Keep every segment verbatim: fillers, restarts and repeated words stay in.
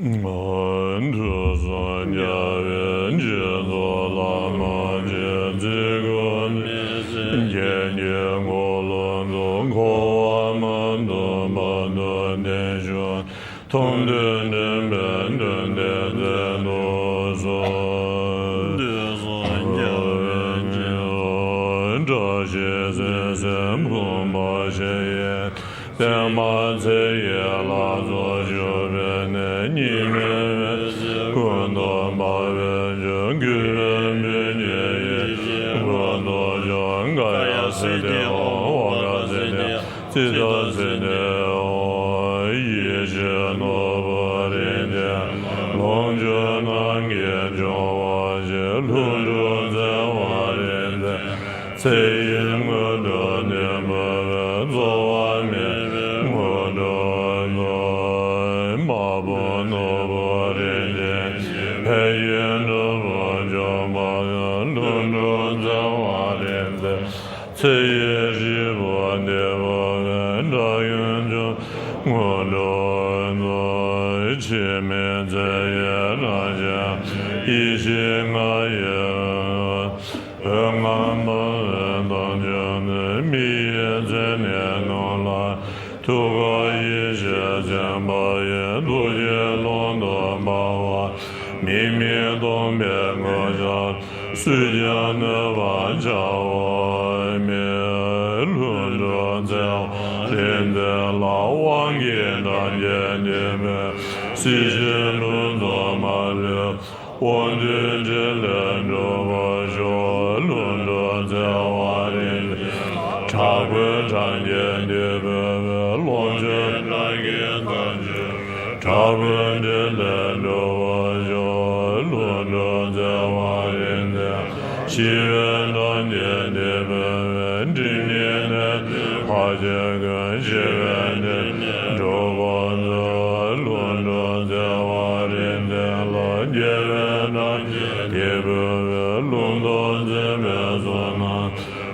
དུས་གསུམ་རྒྱལ་བའི་སྤྱི་གཙུག་ལྷ་མོ་ཆེ། ཚེ་འགུགས་མི་ཟད་རྒྱན་གྱི་འཁོར་ལོ་འཛུགས། འཁོར་བ་མི་འདུལ་བ་དུ་བདེ་མཆོག་ཐུགས་མཐུན་འདྲེན་པའི་མདུན་དེར་མཛད་དུ་གསོལ། དུས་གསུམ་རྒྱལ་བའི་སྤྱི། བཀྲ་ཤིས་ཟེར་སེམས་ཕུང་པོ་ཞི་ཡི། བརྟན་མ་ཚེ་ཡི་ལྷ་ཚོགས་བཞུགས་པའི་གནས། གཉིས་མེད་འོད་ཟེར་ཀུན་ཏུ་འབར་བའི་ཆོས། གུས་པས་འབུལ་བའི་ཡེ་ཤེས་ཀུན་ཏུ་སྦྱོང་། ཀཱ་ཡ་སིདྡྷི་ཧཱུྃ། ཝཱ་ཀ་སིདྡྷི་ཡ། ཙིཏྟ་སིདྡྷི་ཧཱུྃ། ཡེ་ཤེས་ནོར་བུ་རིན་ཆེན་ལོངས་སྤྱོད་རྣམས་ཀྱིས་སྐྱོང་བར་བགྱི། ལྷུན་གྲུབ་བརྩེ་བ་རིག་འཛིན་ཚེ་ཡི་དངོས་གྲུབ་བདེན་པར་སྩོལ། འཚོ་བ་མེད་པའི་དངོས་གྲུབ་སྩོལ། དམར་པོ་ནོར་བུ་རིན་ཆེན་གྱིས། ཕན་ཡོན་གྲུབ་པ་འབྱུང་བར་བགྱི། ལྷུན་གྲུབ་བརྩེ་བ་རིག་འཛིན་ཚེ་ཡི་སྐྱིད་པ་བདེ་བ་ཡི། དགྲ་ཡི་མཆོག་དངོས་གྲུབ་སྩོལ། འཆི་མེད་ཚེ་ཡི་རང་བཞིན་ཡེ་ཤེས་ལྔ་ཡི། འོད་ལྔ་འབར་བའི་དྭངས་བཅུད་ནི། མི་ཡི་མཚན་ནས་གདུང་ལ། ཐུགས་ཀར་ཡེ་ཤེས་སེམས་དཔའ་ཡི། ཐུགས་རྗེའི་ཀློང་དུ་འབར་བ། མིག་མི་སྟོང་པའི་མངོན་ཤེས། སུས་ཀྱང་གནོད་པར་བྱ་བ་མེད། ལྷུན་གྲུབ་བརྩེ་བ་རིག་འཛིན་ལ། དབང་གི་གྲངས་ཅན་འདི་འབུལ། སྲིད་ཞིའི་ལུས་འཚོ་མ་ལུས། དབང་བསྡུས་ཕྲིན་ལས་འགྲུབ་པར་ཤོག་ལྷུན་གྲུབ་བརྩེ་བ་རིག་འཛིན་ལ། དྲག་པོའི་གྲངས་ཅན་འདི་འབུལ་བའི། ལོངས་སྤྱོད་གྲངས་ཀྱི་དྭངས་བཅུད། དྲག་པོའི་ཕྲིན་ལས་འགྲུབ་པར་ཤོག་ལྷུན་གྲུབ་བརྩེ་བ་རིག་འཛིན་ལ། ཞི་བའི་གྲངས་ཅན་འདི་འབུལ་བའི། སྒྲིབ་གཉིས་ནད་གདོན་ཕར་ཕྱིན་ཀུན། ཞི་བའི་སྒྲིབ་གཉིས་འགྲུབ་པར་མཛོད། ལྷུན་གྲུབ་བརྩེ་བ་རིག་འཛིན་ལ། རྒྱས་པའི་གྲངས་ཅན་འདི་འབུལ་བའི། ལུང་རྟོགས་འཛིན་པའི་ཚོགས་རྣམས།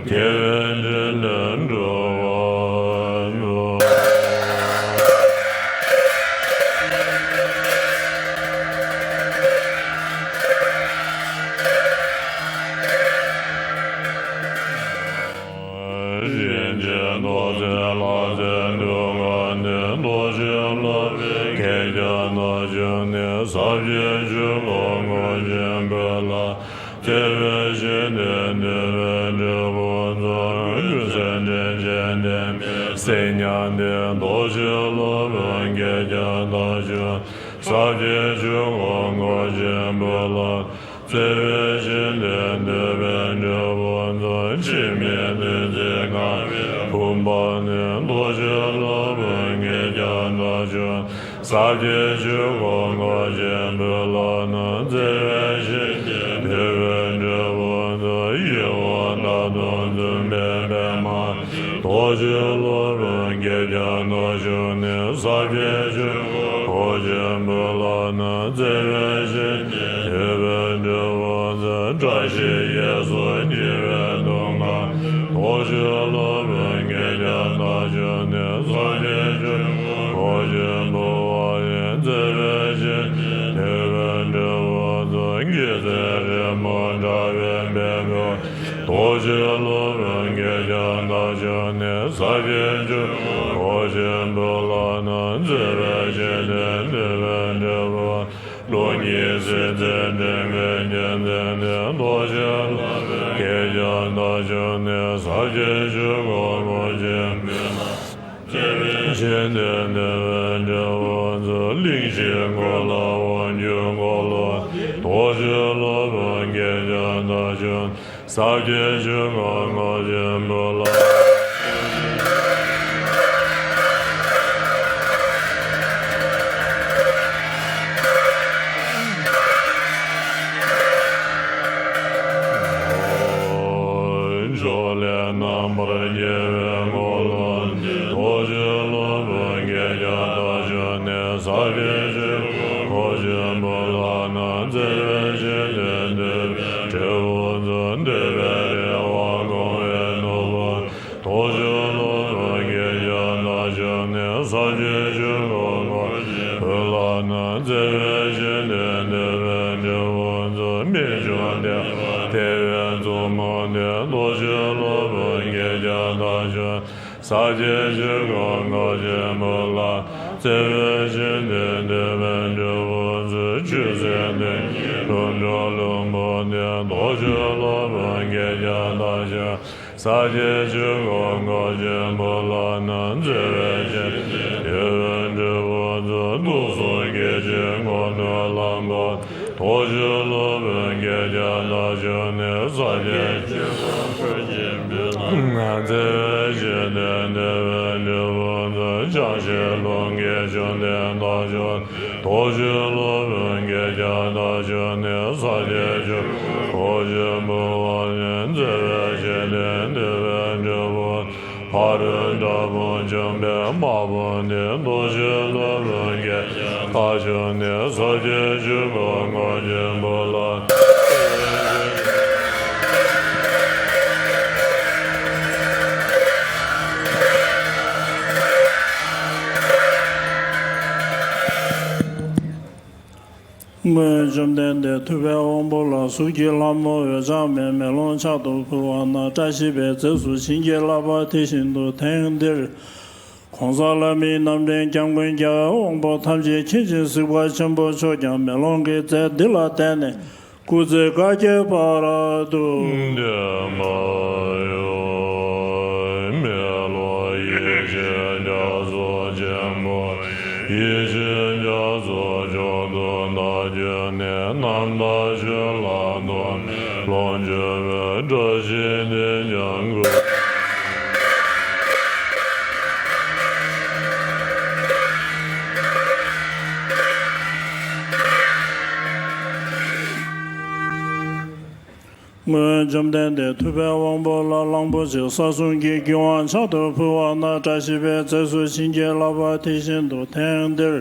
རྒྱས་པའི་ཕྲིན་ལས་འགྲུབ་པར་མཛོད། རིན་ཆེན་ཐོག་ཚད་ལྷ་རྫས་འདུས་ཁང་ནས། རྡོ་རྗེ་སློབ་དཔོན་བརྒྱད་བརྒྱ་དང་བཅུ་ནི། ཟབ་ཆོས་ཆོས་འཁོར་དངོས་ཆེན་པོ་ལ། བརྩེ་བས་བཞེས་ཏེ་འདུད་པའི་འབྲས་བུ་མཚོན། ཀུན་གསལ་དྲན་ཅིང་ལྡན་པའི་སེམས་ཉིད་དེ། རྡོ་རྗེ་སློབ་དཔོན་བརྒྱད་བརྒྱ་དང་བཅུ། ཟབ་ཆོས་ཆོས་འཁོར་དངོས་ཆེན་པོ་ལ། བརྩེ་བས་བཞེས་ཏེ་འདུད་པའི་འབྲས་བུ་མཚོན། འཆི་མེད་བདུད་རྩི་ཁང་བའི་བུམ་པ་ནི། རྡོ་རྗེ་སློབ་དཔོན་བརྒྱད་བརྒྱ་དང་བཅུ། ཟབ་ཆོས་ཆོས་འཁོར་དངོས་ཆེན་པོ་ལ་ནི། བརྩེ་བས་བཞེས་ཏེ་འདུད་པའི་འབྲས་བུ་མཚོན། ཡིད་འོང་མཐའ་སྟོང་བཙུན་པའི་པདྨ། རྡོ་རྗེ་སློབ་དཔོན་བརྒྱད་བརྒྱ་དང་བཅུ་ནི། ཟབ་ཆོས་ཆོས་འཁོར་དངོས་ཆེན་པོ་ལ་ནི། བརྩེ་བས་བཞེས་ཏེ་འདུད་པའི་འབྲས་བུ་མཚོན། བཀྲ་ཤིས་གཡས་སུ་འཁྱིལ་བའི་གདུང་ཁང་། རྡོ་རྗེ་སློབ་དཔོན་བརྒྱད་བརྒྱ་དང་བཅུ་ནི། ཟབ་ཆོས་ཆོས་འཁོར་དངོས་ཆེན་པོ་བ་ཡི། བརྩེ་བས་བཞེས་ཏེ་འདུད་པའི་འབྲས་བུ་མཚོན། སྐྱེད་ཚལ་རི་མོ་འདྲ་བའི་འབེབས་པ། རྡོ་རྗེ་སློབ་དཔོན་བརྒྱད་བརྒྱ་དང་བཅུ་ནི། ཟབ་ཆོས་ཆོས་འཁོར་དངོས་ཆེན་པོ་ལ་ནི། བརྩེ་བས་བཞེས་ཏེ་འདུད་པའི་འབྲས་བུ། ལུགས་གཉིས་སྲིད་རྩེར་འགྲིམ་པའི་རྒྱལ་མཚན་ནི། རྡོ་རྗེ་སློབ་དཔོན་བརྒྱད་བརྒྱ་དང་བཅུ་ནི། ཟབ་ཆོས་ཆོས་འཁོར་དངོས་ཆེན་པོ་ལ། བརྩེ་བས་བཞེས་ཏེ་འདུད་པའི་འབྲས་བུ་མཚོན། གླིང་བཞིའི་འཁོར་ལོ་དབང་ཕྱུག་འཁོར་ལོ། རྡོ་རྗེ་སློབ་དཔོན་བརྒྱད་བརྒྱ་དང་བཅུ། ཟབ་ཆོས་ཆོས་འཁོར་དངོས་ཆེན་པོ་ལ། ཕྱོགས་ལས་རྣམ་པར་རྒྱལ་བའི་འཁོར་ལོ་འདི། རྡོ་རྗེ་སློབ་དཔོན་བརྒྱད་བརྒྱ་དང་བཅུ་ནི། ཟབ་ཆོས་ཆོས་འཁོར་དངོས་ཆེན་པོ་ལ་ནི། བརྩེ་བས་བཞེས་ཏེ་འདུད་པའི་འབྲས་བུ་མཚོན། འདོད་པའི་རེ་བ་སྐོང་བའི་ནོར་བུ། རྡོ་རྗེ་སློབ་དཔོན་བརྒྱད་བརྒྱ་དང་བཅུ་ནི། ཕྱོགས་བཅུའི་ཆོས་འཁོར་དངོས་གྲུབ་ལ་ནི། བརྩེ་བས་བཞེས་ཏེ་འདུད་པའི་འབྲས་བུ་མཛོད། རྨད་བྱུང་བདེ་བ་དེ་ཡི་མཛུབ་མོ་ནི། རྡོ་རྗེ་སློབ་དཔོན་བརྒྱད་བརྒྱ་དང་བཅུ། ས་གཞིའི་ཆོས་འཁོར་དངོས་ཆེན་པོ་ལ། བརྩེ་བས་བཞེས་ཏེ་འདུད་པའི་འབྲས་བུ་མཛོད། ཆོས་སྲིད་དོན་གཉིས་ལུས་འགྲོ་ལྷུན་པོ་ནི། རྡོ་རྗེ་སློབ་དཔོན་བརྒྱད་བརྒྱ་དང་བཅུ། ས་གཞིའི་ཆོས་འཁོར་དངོས་ཆེན་པོ་ལ་ནི། བརྩེ་བས་བཞེས་ཏེ་འདུད་པའི་འབྲས་བུ་མཛོད། དུག་གསུམ་སྐྱེ་མཆེད་དངོས་གྲུབ་ལྷུན་པོ། རྡོ་རྗེ་སློབ་དཔོན་བརྒྱད་བརྒྱ་དང་བཅུ་ནི། ས་གཞིའི་ཆོས་འཁོར་དངོས་ཆེན་པོ་ལ། བརྩེ་བས་བཞེས་ཏེ་འདུད་པའི་འབྲས་བུ་མཛོད། ལྕང་སྐྱེས་ཀླུང་གི་བཅུད་ལྡན་རྡོ་རྗེ། རྡོ་རྗེ་སློབ་དཔོན་བརྒྱད་བརྒྱ་དང་བཅུ་ནི། ས་གཞིའི་ཆོས་འཁོར་དངོས་ཆེན་པོ་ལ་ནི། བརྩེ་བས་བཞེས་ཏེ་འདུད་པའི་འབྲས་བུ། ཕ་རོལ་དགྲ་བོ་འཇོམས་པའི་དམག་དཔུང་ནི། རྡོ་རྗེ་སློབ་དཔོན་བརྒྱད་བརྒྱ་དང་བཅུ་ནི། ས་གཞིའི་ཆོས་འཁོར་དངོས་ཆེན་པོ་ལ། སྔོན་བཅོམ་ལྡན་འདས་ཐུབ་པའི་དབང་པོ་ལ་གཟུགས་ཀྱི་ལྷ་མོ་འོད་འཆང་མའི་མེ་ལོང་ཕྱག་ཏུ་ཕུལ་བ་ན། བཀྲ་ཤིས་པའི་རྫས་སུ་བྱིན་གྱིས་བརླབས་པ་དེ་བཞིན་དུ་ཐེངས་འདིར། ྋགོང་ས་ལྷ་མིའི་རྣམ་འདྲེན་སྐྱབས་མགོན་རྒྱལ་བའི་དབང་པོ་ཐམས་ཅད་མཁྱེན་ཅིང་གཟིགས་པ་ཆེན་པོ་མཆོག་ཀྱང་མེ་ལོང་གི་རྫས་འདི་ལ་བརྟེན་ནས་སྐུ་ཚེ་བསྐལ་བརྒྱའི་བར་དུ། བདེ་མ་ཡོད། མེ་ལོང་ཡེ་ཤེས་རྒྱ་མཚོ་ཆེན་པོ། ཡེ་ཤེས་རྒྱ་མཚོ་མཆོག་ཏུ་བདག་གྱུར་ནས། རྣམ་དག་ཆོས་ལ་ཐོགས་ནས་ལོངས་སྤྱོད་པའི། བཀྲ་ཤིས་དེས་ཀྱང་སྐུ། སྔོན་བཅོམ་ལྡན་འདས་ཐུབ་པའི་དབང་པོ་ལ་གླང་པོ་ཆེ་ས་གསུམ་གྱི་རྒྱུ་དབང་ཕྱག་ཏུ་ཕུལ་བ་ན། བཀྲ་ཤིས་པའི་རྫས་སུ་བྱིན་གྱིས་བརླབས་པ་དེ་བཞིན་དུ་ཐེངས་འདིར།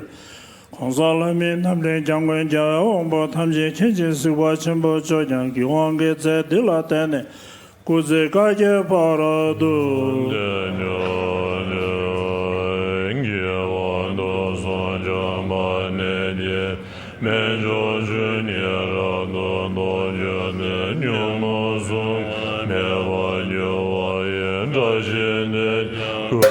ྋགོང་ས་ལྷ་མིའི་རྣམ་འདྲེན་སྐྱབས་མགོན་རྒྱལ་བའི་དབང་པོ་ཐམས་ཅད་མཁྱེན་ཅིང་གཟིགས་པ་ཆེན་པོ་མཆོག་ཀྱང་རྒྱུ་དབང་གི་རྫས་འདི་ལ་བརྟེན་ནས་སྐུ་ཚེ་བསྐལ་བརྒྱའི་བར་དུ། བདེ་མྱུར་ནས། དགེ་བ་དུག་གསུམ་འཇོམས་པ་ནི། སྨན་མཆོག་ཆུ་གཉིས་རབ་ཏུ་བཟློག་གྱུར་ནས། ཉོན་མོངས་གཟུགས་མེད་པར་གྱུར་པ་ཡི། བཀྲ་ཤིས་དེས་ཀྱང་སྐུ།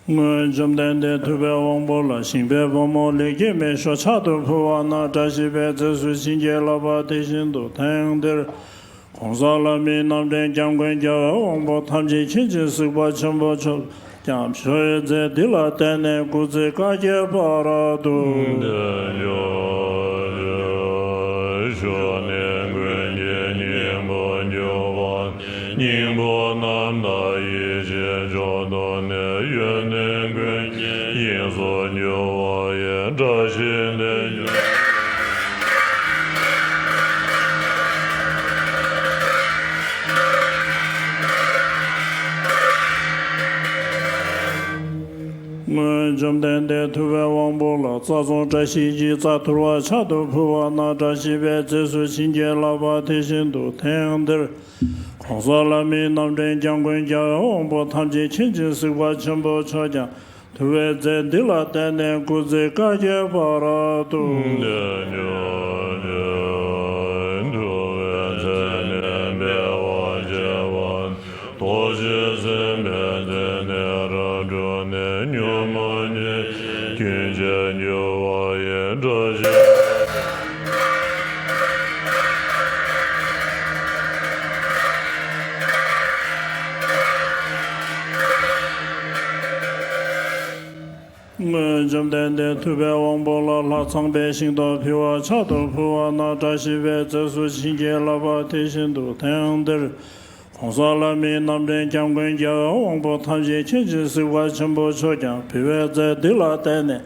སྔོན་བཅོམ་ལྡན་འདས་ཐུབ་པའི་དབང་པོ་ལ་ཞིང་པའི་བུ་མོ་ལེགས་སྐྱེས་མའི་ཞོ་ཕྱག་ཏུ་ཕུལ་བ་ན། བཀྲ་ཤིས་པའི་རྫས་སུ་བྱིན་གྱིས་བརླབས་པ་དེ་བཞིན་དུ་ཐེངས་འདིར། ྋགོང་ས་ལྷ་མིའི་རྣམ་འདྲེན་སྐྱབས་མགོན་རྒྱལ་བའི་དབང་པོ་ཐམས་ཅད་མཁྱེན་ཅིང་གཟིགས་པ་ཆེན་པོ་མཆོག་ཀྱང་ཞོ་ཡི་རྫས་འདི་ལ་བརྟེན་ནས་སྐུ་ཚེ་བསྐལ་བརྒྱའི་བར་དུ། བདེ་མྱུར་ནས། ཞོ་ནི་མགོན་གྱི་སྙིང་པོར་གྱུར་པ། སྙིང་པོ་རྣམ་དག་ཡེ་ཤེས་མཆོག་ཏུ་གནས། ཡོན་ཏན་ཀུན་གྱི་དབྱིངས་སུ་གྱུར་པ་ཡི། བཀྲ་ཤིས་དེས་ཀྱང་སྔོན་བཅོམ་ལྡན་འདས་ཐུབ་པའི་དབང་པོ་ལ་རྩྭ་ཚོང་བཀྲ་ཤིས་ཀྱི་རྩྭ་ཐུར་བ་ཕྱག་ཏུ་ཕུལ་བ་ན། བཀྲ་ཤིས་པའི་རྫས་སུ་བྱིན་གྱིས་བརླབས་པ་དེ་བཞིན་དུ་ཐེངས་འདིར། ྋགོང་ས་ལྷ་མིའི་རྣམ་འདྲེན་སྐྱབས་མགོན་རྒྱལ་བའི་དབང་པོ་ཐམས་ཅད་མཁྱེན་ཅིང་གཟིགས་པ་ཆེན་པོ་མཆོག་ཀྱང་ཐུབ་པའི་རྫས་འདི་ལ་བརྟེན་ནས་སྐུ་ཚེ་བསྐལ་བརྒྱའི་བར་དུ། བདེ་མྱུར་ནས། ཐུབ་པའི་རྫས་ནི་འཕེལ་བར་བྱེད་པ། རྡོ་རྗེ་སེམས་དཔའི་རྫས་ནི་རབ་འཁྲུངས་ནས། ཉོན་མོངས་ཉེས་ཅན་ཀུན་བྱས་གྱུར་པ་ཡི། བཀྲ་ཤིས། སྔོན་བཅོམ་ལྡན་འདས་ཐུབ་པའི་དབང་པོ་ལ་ལྷ་ཚངས་པའི་ཤིང་ཏོག་ཕུལ་བ་ཕྱག་ཏུ་ཕུལ་བ་ན། བཀྲ་ཤིས་པའི་རྫས་སུ་བྱིན་གྱིས་བརླབས་པ་དེ་བཞིན་དུ་ཐེངས་འདིར། ྋགོང་ས་ལྷ་མིའི་རྣམ་འདྲེན་སྐྱབས་མགོན་རྒྱལ་བའི་དབང་པོ་ཐམས་ཅད་མཁྱེན་ཅིང་གཟིགས་པ་ཆེན་པོ་མཆོག་ཀྱང་ཕུལ་བའི་རྫས་འདི་ལ་བརྟེན་ནས་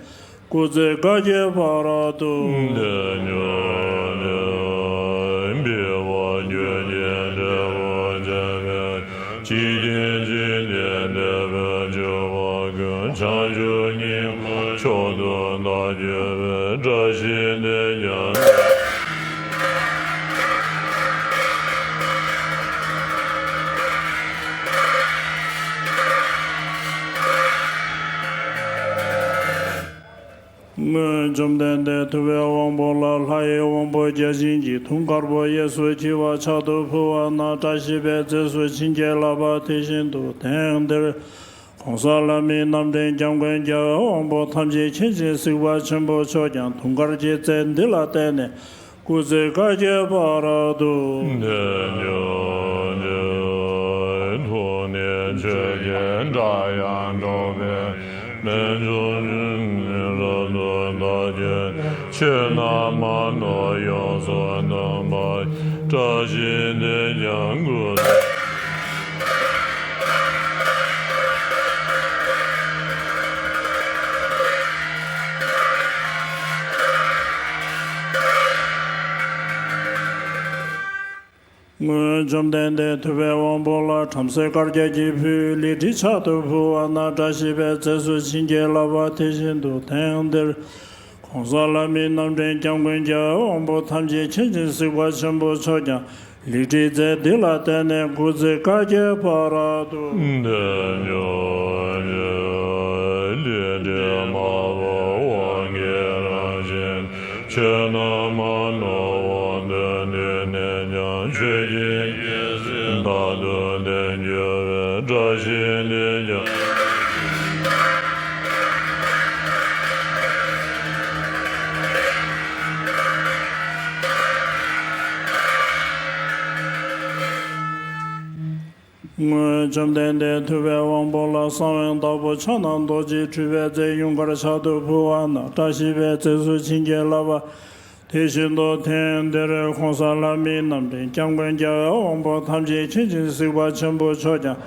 སྐུ་ཚེ་བསྐལ་བརྒྱའི་བར་དུ། བདེ་མྱུར་ནས། འབུལ་བ་རྒྱུ་རྐྱེན་འབྲས་བུ་ཆེ་བའི། འཇིག་རྟེན་ཇི་སྙེད་འདས་པའི་སྤྱོད་པ་ཀུན། བྱང་ཆུབ་སྙིང་པོ་མཆོག་ཏུ་བདག་གྱུར་པའི། བཀྲ་ཤིས་དེས་ཀྱང་ བཅོམ་ལྡན་འདས་ཐུབ་པའི་དབང་པོ་ལ་ལྷ་ཡི་དབང་པོ་བརྒྱ་བྱིན་གྱི་དུང་དཀར་པོ་གཡས་སུ་འཁྱིལ་བ་ཕྱག་ཏུ་ཕུལ་བ་ན། བཀྲ་ཤིས་པའི་རྫས་སུ་བྱིན་གྱིས་བརླབས་པ་དེ་བཞིན་དུ་དེང་འདིར་ྋགོང་ས་ལྷ་མིའི་རྣམ་འདྲེན་སྐྱབས་མགོན་རྒྱལ་བའི་དབང་པོ་ཐམས་ཅད་མཁྱེན་ཅིང་གཟིགས་པ་ཆེན་པོ་མཆོག་ཀྱང་དུང་དཀར་གྱི་རྫས་འདི་ལ་བརྟེན་ནས་སྐུ་ཚེ་བསྐལ་བརྒྱའི་བར་དུ། དེ་ཉིད་ཀྱི་ཐུགས་ནི་ཆོས་ཀྱི་སྒྲ་དབྱངས་སྒྲོགས་པའི་རྣལ་འབྱོར་ཉིད་ནི་རབ་ཏུ་བདག་རྒྱུད་ཆོས་རྣམས་མ་ནོར་ཡོངས་སུ་གནང་བ་བཀྲ་ཤིས་དེས་ཀྱང་སྐུ་ཚེ། སྔོན་བཅོམ་ལྡན་འདས་ཐུབ་པའི་དབང་པོ་ལ་བྲམ་ཟེ་དཀར་རྒྱན་གྱིས་ཕུལ་བའི་ལི་ཁྲི་ཕྱག་ཏུ་ཕུལ་བ་ན། བཀྲ་ཤིས་པའི་རྫས་སུ་བྱིན་གྱིས་བརླབས་པ་དེ་བཞིན་དུ་དེང་འདིར་ྋགོང་ས་ལྷ་མིའི་རྣམ་འདྲེན་སྐྱབས་མགོན་རྒྱལ་བའི་དབང་པོ་ཐམས་ཅད་མཁྱེན་ཅིང་གཟིགས་པ་ཆེན་པོ་མཆོག་ཀྱང་ལི་ཁྲིའི་རྫས་འདི་ལ་བརྟེན་ནས་སྐུ་ཚེ་བསྐལ་བརྒྱའི་བར་དུ། དེ་ཉིད་ཀྱི་ལི་ཁྲི་དམར་པོ་དབང་གི་རང་བཞིན། ཆོས་རྣམས་མ་ནོར་དབང་དུ་བསྡུས་ནས་ཀྱང་ཆོས་ཀྱི་རྒྱལ་སྲིད་རྟག་ཏུ་ལྡན་གྱུར་པའི་བཀྲ་ཤིས་འདི་ཀྱང་། སྔོན་བཅོམ་ལྡན་འདས་ཐུབ་པའི་དབང་པོ་ལ་གསང་བའི་བདག་པོ་ཕྱག་ན་རྡོ་རྗེས་སྤྲུལ་པའི་རྫས་ཡུངས་ཀར་ཕྱག་ཏུ་ཕུལ་བ་ན། བཀྲ་ཤིས་པའི་རྫས་སུ་བྱིན་གྱིས་བརླབས་པ་དེ་བཞིན་དུ་དེང་འདིར་ྋགོང་ས་ལྷ་མིའི་རྣམ་འདྲེན་སྐྱབས་མགོན་རྒྱལ་བའི་དབང་པོ་ཐམས་ཅད་མཁྱེན་ཅིང་གཟིགས་པ་ཆེན་པོ་མཆོག་ཀྱང་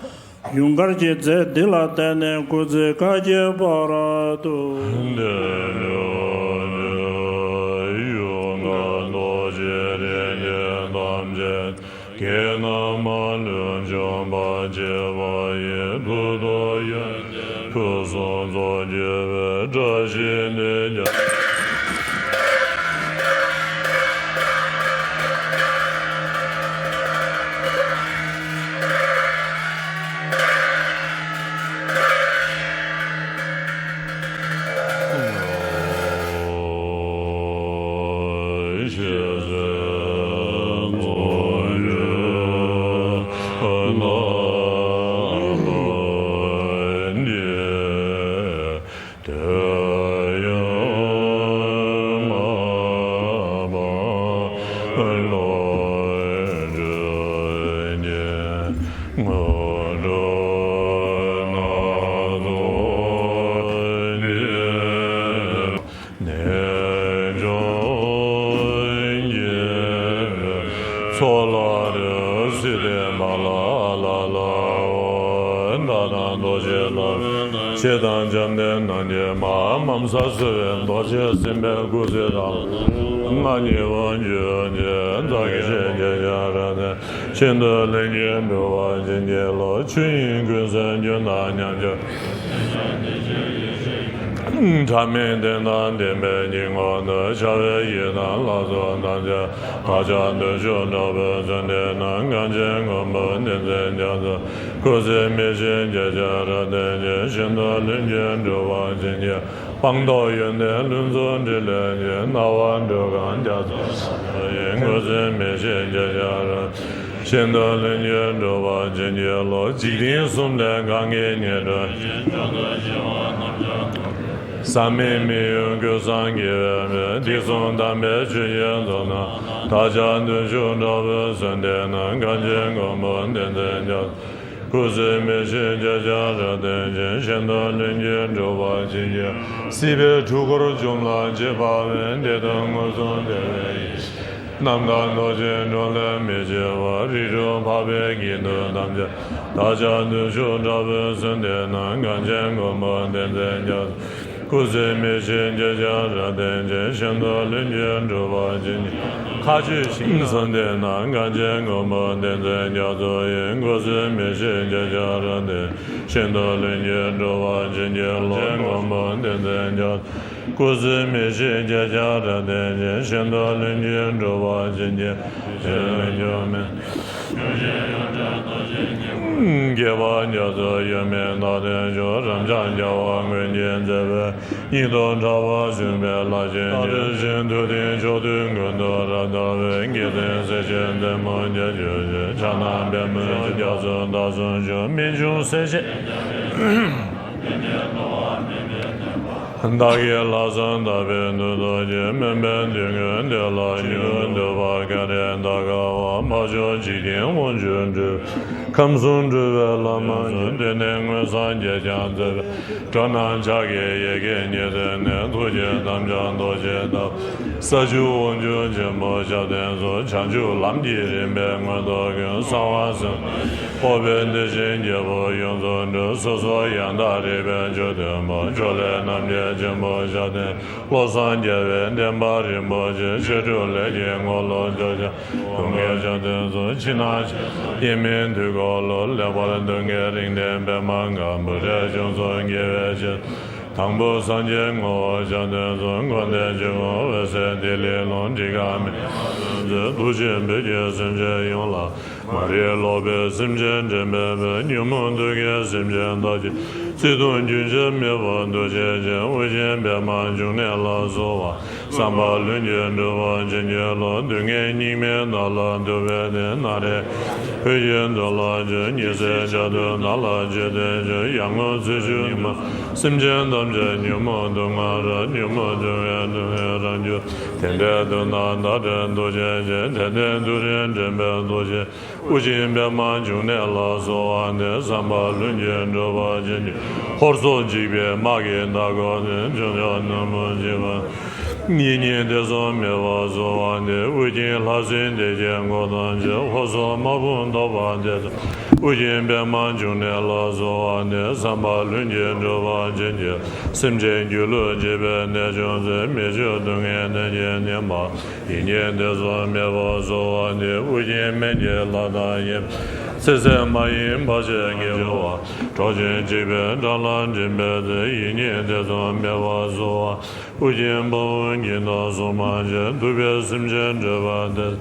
ཡུངས་ཀར་གྱི་རྫས་འདི་ལ་བརྟེན་ནས་སྐུ་ཚེ་བསྐལ་བརྒྱའི་བར་དུ། དེ་ཉིད་ཀྱི་ཡུངས་ཀར་རྡོ་རྗེ་རིགས་བརྒྱད་ཐམས་ཅད། བགེགས་རྣམས་མ་ལུས་འཇོམས་པར་བྱེད་པ་ཡི། ཐུགས་རྡོ་ཡོན་ཏན་ཕུན་སུམ་ཚོགས་གྱུར་པའི་བཀྲ་ཤིས་འདི་ཀྱང་། ཚོགས་ལ་རེ་སྲིད་པའི་མ་ལ་ལ་ལའོ། བདག་དང་རྡོ་རྗེ་སློབ་དཔོན་ཆེ་དང་བཅོམ་ལྡན་རྣམས་ཀྱི་མ་མ་ས་གསོལ་བའི་རྡོ་རྗེ་སེམས་དཔའི་སྐུ་ཚེ་དང་། ང་ཉེ་བར་འབྱོན་ཅིང་བདག་གི་ཞལ་མཇལ་བྱར་བསྟན། ཤིན་ཏུ་ལྷུན་གྱིས་གྲུབ་པར་བྱིན་གྱིས་རློབས། ཆོས་དབྱིངས་ཀུན་གསལ་རྒྱུད་དང་མཉམ་གཞག་ཕྲ་མེན་བདེན་དང་ལྡན་པའི་སྙིང་པོ་དང་། བྱ་བའི་ཡུལ་དང་ལྷ་ཚོགས་ཐམས་ཅད། བདག་ཅག་བདུད་ཕྱོགས་དགྲ་བོའི་མཚོན་རྟེན་ན། གངས་ཅན་མགོན་པོ་བསྟན་འཛིན་རྒྱ་མཚོ། སྐུ་ཚེ་མི་ཤིགས་བརྒྱ་ཆ་ར་བརྟན་ཅིང་། ཤིན་ཏུ་ལྷུན་གྱིས་གྲུབ་པར་བྱིན་གྱིས། སྤངས་རྟོགས་ཡོན་ཏན་ལྷུན་རྫོགས་ཕྲིན་ལས་ཀྱི། སྣང་བ་འགྲོ་གང་རྒྱ་མཚོ་ཡི། སྐུ་ཚེ་མི་ཤིགས་བརྒྱ་ཆ་ར། ཤིན་ཏུ་ལྷུན་གྱིས་གྲུབ་པར་བྱིན་གྱིས་རློབས། འཇིག་རྟེན་གསུམ་ལས་གང་གིས་ཉེར་འགྲོ། ཟག་མེད་མི་གཡོ་ཀུན་བཟང་དགེ་བའི་མི། དུས་གསུམ་དམ་པའི་ཆོས་ཀྱི་མཛོད་རྣམས། བདག་ཅག་བདུད་ཕྱོགས་དགྲ་བོའི་མཚོན་རྟེན་ན། གངས་ཅན་མགོན་པོ་བསྟན་འཛིན་རྒྱ། སྐུ་ཚེ་མི་ཤིགས་བརྒྱ་ཆ་ར་བརྟན་ཅིང་། ཤིན་ཏུ་ལྷུན་གྱིས་གྲུབ་པར་བྱིན་གྱིས། སྲིད་པའི་འཁྲུལ་འཁོར་འཇོམས་ལ་བྱེད་པ་བས། བདེ་སྟོང་མངོན་སུམ་བདེ་བའི་ཡེ་ཤེས། རྣམ་དག་རྡོ་རྗེ་འགྲོ་ལས་མི་འཆི་བ། རིགས་དྲུག་འཕགས་པའི་དགེ་འདུན་ཐམས་ཅད། བདག་ཅག་བདུད་ཕྱོགས་དགྲ་བོའི་མཚོན་རྟེན་ན། གངས་ཅན་མགོན་པོ་བསྟན་འཛིན་རྒྱ། སྐུ་ཚེ་མི་ཤིགས་བརྒྱ་ཆ་ར་བརྟན་ཅིང་། ཤིན་ཏུ་ལྷུན་གྱིས་གྲུབ་པར་བྱིན་གྱིས། མཁའ་སྤྱོད་ཞིང་མཚོན་རྟེན་ན། གངས་ཅན་མགོན་པོ་བསྟན་འཛིན་རྒྱ་མཚོ་ཡི། སྐུ་ཚེ་མི་ཤིགས་བརྒྱ་ཆ་ར་བརྟན། ཤིན་ཏུ་ལྷུན་གྱིས་གྲུབ་པར་བྱིན་གྱིས་རློབས། མགོན་པོ་བསྟན་འཛིན་རྒྱ། སྐུ་ཚེ་མི་ཤིགས་བརྒྱ་ཆ་ར་བརྟན་ཅིང་། ཤིན་ཏུ་ལྷུན་གྱིས་གྲུབ་པར་བྱིན་གྱིས་རློབས། ལྷུན་གྱིས་མི་དགེ་བ་རྒྱ་མཚོ་ཡོད་མེད་རྟག་བརྟན་ཤོག་རབ་འབྱམས་རྒྱལ་བ་མགོན་གྱི་མཛད་པའི། ཉིད་དུ་གྲགས་པ་བྱུང་བའི་ལྷ་ཆེན་གྱི། བདག་བསྟོད་ཅིང་ཐུགས་མཐུན་ཕྱོགས་དུས་ཀུན་ཏུ་རབ་དར་བའི། དགེ་འདུན་སྲས་ཆེན་ལྡན་མོ་རྒྱ་ཆེ་ཆེ། ཕྱག་ན་པདྨོ་རྒྱ་མཚོ་བདག་བཟུང་ཞུ། རྨད་བྱུང་སྲས་ཆེན་བདག་གི་ལྷག་བསམ་དག་པའི་མཐུ་སྟོབས་ཀྱིས། སྨོན་པའི་དོན་ཀུན་འདི་ལ་འབྱོར། འདོད་པ་ག་རེ་བདག་དགའ་བ། འཕགས་མཆོག་འཇིག་རྟེན་དབང་ཕྱུག་སྤྲུལ། ཁམས་གསུམ་སྤྲུལ་པའི་བླ་མ་ཡིས། གདོད་ནས་མངོན་སངས་རྒྱས་ཀྱང་མཛད་པའི། འགྲོ་རྣམས་ཕྱག་གི་ཡ་གྱལ་ཉེ་གཏད་ནས། ཐུགས་རྗེས་དམ་བཅའ་རྡོ་རྗེ་བརྡབས། ས་བཅུ་དབང་ཕྱུག་ཆེན་པོ་ཞབས་བརྟན་སོགས། བྱང་ཆུབ་ལམ་གྱི་རིམ་པའི་མངོན་རྟོགས་ཀུན། གསང་བ་སེམས་དཔའ་འཕགས་པའི་བདེ་ཆེན་རྒྱལ་པོ་ཡོངས་སུ་སྤྲུལ། སོ་སོ་ཡང་དག་རིག་པའི་མཆོག་སྟོན་པ། ཕྱོགས་ལས་རྣམ་རྒྱལ་ཆེན་པོ་ཞབས་བརྟན། བློ་བཟང་རྒྱལ་བའི་བསྟན་པ་རིན་པོ་ཆེ། བཤད་སྒྲུབ་ལས་ཀྱི་ངོ་ལོག་འདོད་ཆགས། སྡུག་བསྔལ་ཞབས་བརྟན་སོགས། ཕྱི་ནང་ཕྱི་སྣོད་ཡིན་མིན་དུས་འཁོར་ལོ། ལེགས་པར་སྡུག་བསྔལ་རིང་བསྟན་པདྨ་དཀར་པོ། རས་ཆུང་སོགས་དགེ་བའི་ཆེད། དང་པོ་སངས་རྒྱས་ངོ་བོ་ཞབས་བརྟན་སོགས། མགོན་དེ་ཆོས་སྐུ་འོད་ཟེར་ཐིག་ལེའི་ཀློང་། ཊཱི་ཀ་མེ་ཏྲི་ཐུགས་རྗེ་བོད་ཀྱི་སེམས་ཅན་ཡོངས་ལ། མ་རིག་ལོག་པའི་སེམས་ཅན་འདྲེན་པའི་ཕན། ཉོན་མོངས་དུག་གི་སེམས་ཅན་དག་གི། བརྩེ་གདུང་རྒྱུན་ཆད་མེད་པར་འདུ་བྱེད་ཅིང་། དབུ་ཅན་པདྨ་འབྱུང་གནས་ལ་གསོལ་བ། བསམ་པ་ལྷུན་གྱིས་འགྲུབ་པར་བྱིན་གྱིས་རློབས། སྡུག་བསྔལ་སྙིགས་མའི་མནའ་ལ་འདུ་བའི་དེ། ན་རེ་ཧོད་ཀྱི་མདུན་ལ་བྱོན། ཉི་ཟེར་འཇའ་སྟོན་ནགས་ལ་བྱོན་ཏེ་བྱོན། ཡར་ངོ་ཚེས་བཅུ་ཉི་མ། སེམས་ཅན་ཐམས་ཅད་ཉོན་མོངས་དུག་ལྔ་རབ། ཉོན་མོངས་དུག་ལྔའི་སྡུག་བསྔལ་རབ་གྱུར། དེ་འདྲའི་དུས་ན་བདག་འདྲའི་འདུ་བྱེད་ཅིང་། དེ་འདྲའི་དུས་རིང་འདྲེན་པའི་ཐུགས་རྗེ། དབུ་ཅན་པདྨ་འབྱུང་གནས་ལ་གསོལ་བ་འདེབས། བསམ་པ་ལྷུན་གྱིས་འགྲུབ་པར་བྱིན་གྱིས། ཧོར་སོག་འཇིགས་པའི་དམག་གིས་མདའ་བསྐོར་ཏེ། འབྱུང་འཇུག་ནུབ་མོ་འཇིགས་པ། ཡིད་གཉིས་ཐེ་ཚོམ་མེད་པར་གསོལ་བ་འདེབས། དབུ་ཅན་ལྷ་སྲིན་སྡེ་བརྒྱད་འགོ་དང་བཅས། ཧོར་སོག་དམག་དཔུང་བཟློག་པར་མཛད་དོ། དབུ་ཅན་པདྨ་འབྱུང་གནས་ལ་གསོལ་བ་འདེབས། བསམ་པ་ལྷུན་གྱིས་འགྲུབ་པར་བྱིན་གྱིས། སེམས་ཅན་སྒྱུ་ལུས་འཇིག་པའི་ནད་བྱུང་ཚེ། མི་ཆོས་སྡུག་བསྔལ་ནད་ཀྱིས་ནད་མ། ཡིད་གཉིས་ཐེ་ཚོམ་མེད་པར་གསོལ་བ་འདེབས། དབུ་ཅན་སྨན་གྱི་བླ་དང་ཡེ། ཚེ་ཟད་མ་ཡིན་བར་ཆད་ཀྱིས་གོས་པ། འགྲོ་ཆེན་འཇིགས་པའི་དགྲ་ལ་འདྲེན་པའི་ཚེ། ཡིད་གཉིས་ཐེ་ཚོམ་མེད་པར་གསོལ་བ། དབུ་ཅན་དཔའ་བོ་གཉིས་དང་སྲུང་མ་བཅས། གདུག་པའི་སེམས་ཅན་བསྒྲལ་བར་འདོད།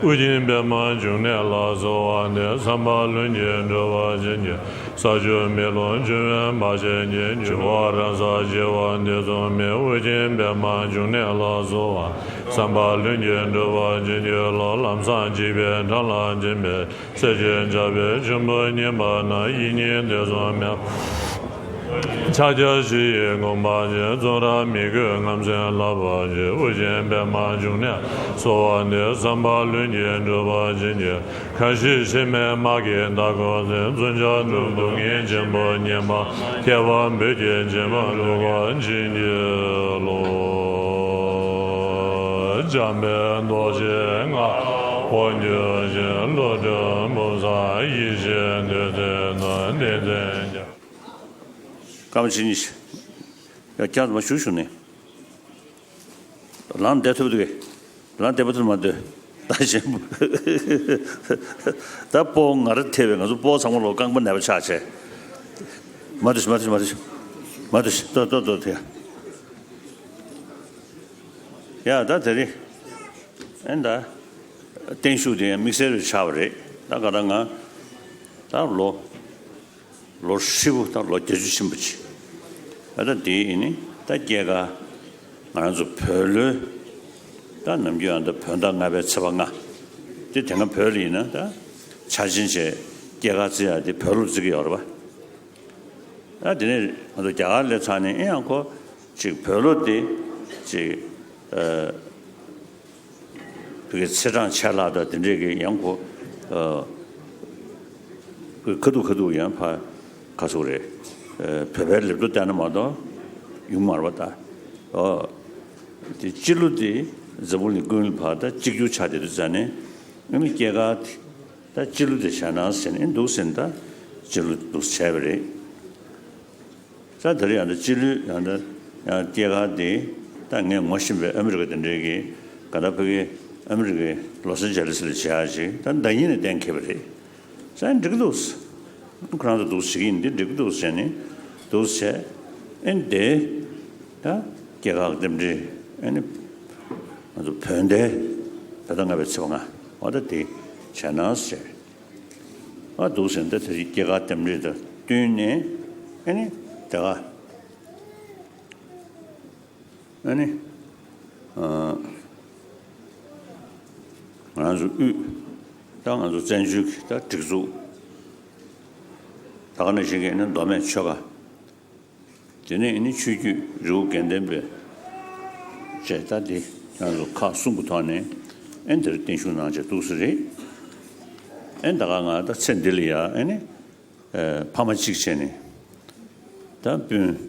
དབུ་ཅན་པདྨ་འབྱུང་གནས་ལ་གསོལ་བ་འདེབས། བསམ་པ་ལྷུན་གྱིས་འགྲུབ་པར་བྱིན་གྱིས། ས་ཆུ་མེ་རླུང་འབྱུང་བའི་དམག་ཆེན་གྱིས། འབྱུང་བ་རང་སར་ཞི་བ་འདི་ཙམ་མེད། དབུ་ཅན་པདྨ་འབྱུང་གནས་ལ་གསོལ་བ། བསམ་པ་ལྷུན་གྱིས་འགྲུབ་པར་བྱིན་གྱིས་རློབས། ལམ་སྲང་འཇིགས་པའི་དགྲ་ལ་འདྲེན་པའི། གསད་ཕྱིར་འཇའ་བའི་ཆུན་པོ་བརྙེས་པ་ན། ཡིད་གཉིས་ཐེ་ཚོམ་མེད། ཕྱག་རྒྱ་བཞི་ཡི་དགོངས་པ་ཆེ། བཙོན་རར་མི་རྒོད་རྔམ་སེམས་བརླག་པར་བྱེད། དབུ་ཅན་པདྨ་འབྱུང་གནས་གསོལ་བ་འདེབས། བསམ་པ་ལྷུན་གྱིས་འགྲུབ་པར་བྱིན་གྱིས། ཁ་ཞེ་ཕྱི་མའི་དམག་གིས་མདའ་བསྐོར་ཚེ། བཙུན་ཆགས་དུག་སྡུག་བསྔལ་ཆེན་པོ་ཉེན་པ། ཁྱད་པར་བོད་ཀྱི་བྱེ་མ་འཁྲུགས་པར་བྱིན་གྱིས་རློབས། འཇམ་དཔལ་རྡོ་རྗེ་ལྔ་པོ་འདུས་ཤིང་། འགྲོ་དྲུག་འབུམ་ཚང་ཡེ་ཤེས་འདུས་ཚོགས་དང་། ནི་མཚན་རྒྱ། སྐར་མ་ཆེན་གཉིས་ཤིག་ཡ། ཁྱེད་ཚོ་མ་བཞུགས་བཞུགས་ནས། ལངས་བསྡད་ཐུབ་འདུག་གས། ལངས་བསྡད་པ་ཐུབ་མ་འདུག་ད་གཞན་པ། ད་སྤོ་ང་རང་ཐེ་བས། ང་ཚོ་སྤོ་ཚང་མ་ལོ་རྐང་པ་ནད་པ་ཆགས་བྱས། མ་འདུག་མ་འདུག་མ་འདུག་མ་འདུག་ཏོ་ཏོ་ཏོ་ཐེ། ཡ་ད་དེ་རིང་། ཨེ་ད། བརྟན་བཞུགས་དེ་ཡང་དམིགས་བསལ་རེ་ཆགས་པ་རེད། ད་ག་ད་ང་། ད་ལོ། ལོ་ཧྲིལ་པོ་དང་ལོ་བརྒྱད་ཅུ་ཕྱིན་པ་ཅིག་ད་ལྟ་འདི་ཡིན་ནི་ད་སྐྱེས་སྐར་ང་རང་ཚོ་བོད་ལོའི་ད་ནམ་རྒྱུན་ཡང་ད་བོད་ཟླ་ལྔ་པའི་ཚེས་པ་ལྔ། དེ་དེ་སྔ་བོད་ལ་ཡིན་ན་ད་འཆར་ཅན་བྱས་སྐྱེས་སྐར་བརྩི་ཡག་དེ་བོད་ལོ་བརྩི་གི་ཡོད་རེད་པ། ད་དེ་ནས་ང་ཚོ་རྒྱ་གར་སླེབས་ཚར་ནས་ཨེ་ཡང་ཁོ་ཅིག་བོད་ལོ་དེ་ཅིག་ཨ། བོད་ཀྱི་ཚེས་གྲངས་ཆད་ལྷག་དང་དེ་འདྲས་ཀྱི་ཡང་ཁོ། ཨ། ཁ་ཐུག་ཁ་ཐུག་ཡང་ཕ་ག་ཟེར་རེད། ཨ། བོད་པའི་ལེབ་ཏོ་བལྟས་ན་མ་གཏོགས་ཡོང་མ་རེད་པ་ད། ཨོ། དེ་སྤྱི་ལོ་དེ་འཛམ་བུ་གླིང་ཀུན་ལ་ཕར་ད་གཅིག་གྱུར་ཆགས་བསྡད་དུས་ཙང་ནས་ཨ་ནི་སྐྱེས་སྐར་དེ་ད་སྤྱི་ལོ་དེ་བྱས་ན་ཟེར་ནས་འདུག་ཟེར་ནས་ད་སྤྱི་ལོ་འདུག་བྱས་པ་རེད། ས་དེ་རིང་ཡང་ད་སྤྱི་ལོའི་ཡང་ད་ཡང་སྐྱེས་སྐར་དེ་ད་ངས་ངོ་ཤེས་པའི་ཨ་མི་རི་ཀ་དེ་འདྲའི་གི་ག་ད་ཕ་གི་ཨ་མི་རི་ཀའི་ལོ་སན་ཇེ་ལི་སི་ལ་བྱེད་ཡག་ཅིག་ད་ཟླ་ཉིན་ནས་གཏན་འཁེལ་བ་རེད། ས་ཡང་འགྲིག་གི་འདུག་ཁོ་རང་ཚོ་འདུག་བྱེད་ཀྱི་ཡིན་འདི་འགྲིག་གི་འདུག་ཟེར་ནས་འདུག་བྱས་ཨེ་འདི་ད་ སྐྱེས་སྐར་རྟེན་འབྲེལ། ཨ་ནི་ང་ཚོ་བོད་ཟླའི་ད་ལྟ་ལྔ་པའི་ཚེས་པ་ལྔ་བ་ད་དེ་བྱས་ན་ཟེར། ཨ་འདུག་ཟེར་ན་ད་དེ་རིང་སྐྱེས་སྐར་རྟེན་འབྲེལ་དང་བསྟུན་ནས། ཨ་ནི་དེ་ག་ཨ་ནི་ཨ་ང་ཚོ་དབུས་ད་ང་ཚོ་བཙན་བྱོལ་གྱི་ད་སྒྲིག་འཛུགས་ད་ག་ནང་བཞིན་གྱི་ཨ་ནི་མདོ་སྨད་ཆོལ་ཁ། དེ་ནས་ཨ་ནི་ཆོས་བརྒྱུད་རི་བོ་དགེ་ལྡན་པའི་བཅས་ད་དེ་ཁྱེད་རང་ཚོ་ཁག་གསུམ་གྱི་ཐོག་ནས་ཨ་ནི་དེར་བརྟན་བཞུགས་གནང་བྱས་འདུག་ས་རེད། ཨ་ནི་ད་ག་ང་ད་ཚེ་འདི་ལ་ཡ་ཨ་ནི་ཨ་ཕ་མ་གཅིག་བྱས་ནས་ད་སྤུན་